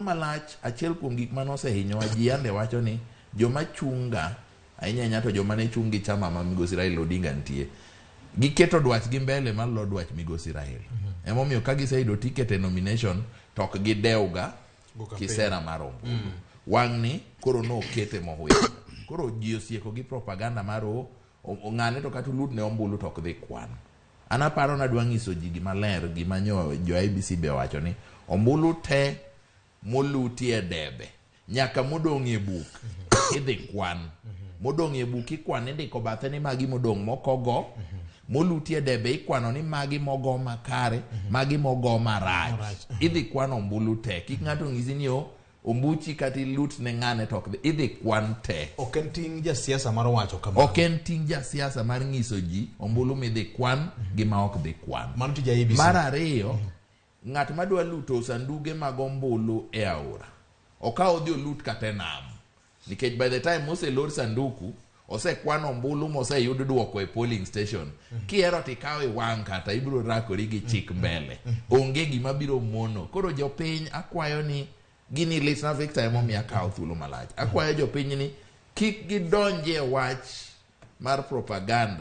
Malach achiel kuom gik mane osehinyowa ji yande wacho ni joma chunga ahinya ahinya to joma ne chung' gi chama ma migosi Raila Odinga nitie giketo dwachgi mbele malo dwach migosi Raila. Emomiyo ka giseyudo ticket e nomination to ok gidewga Go campaign. kisera mar ombulu. Wang'ni koro nokete mohuya. Koro ji osieko gi propaganda mar o ng'ane to kata ulut ne ombulu to ok dhi kwan. An aparo nadwa nyiso ji gima ler gima nyo jo IEBC be owacho ni ombulu te moluti e debe nyaka modong' e buk idhi kwan. Modong' e buk ikwano indiko bathe ni magi modong' mokogo. Moluti e debe ikwano ni magi mogo makare, magi mogo marach. Marach. Idhi kwan ombulu te. Kik ng'ato ng'isi ni o ombuchi kata ilut ne ng'ane to ok dhi. Idhi kwan te. Ok en ting' jasiasa mar wacho kamano. Ok en ting' jasiasa mar nyiso ji ombulu midhi kwan gi ma ok dhi kwan. Mano tij IEBC. Mar ariyo, ng'at madwa luto sanduge mag ombulu e aora, okaw odhi olut kata e nam. Nikech by the time moselor sanduku, osekwan ombulu moseyud duoko e polling station. Kihero to ikaw iwang' kata ibiro rakori gi chik mbele. Onge gima biro mono. Koro jopiny akwayo ni gini litna Victor emomiyo akawo thuolo malach. Akwayo jopiny ni kik gidonjie wach mar propaganda.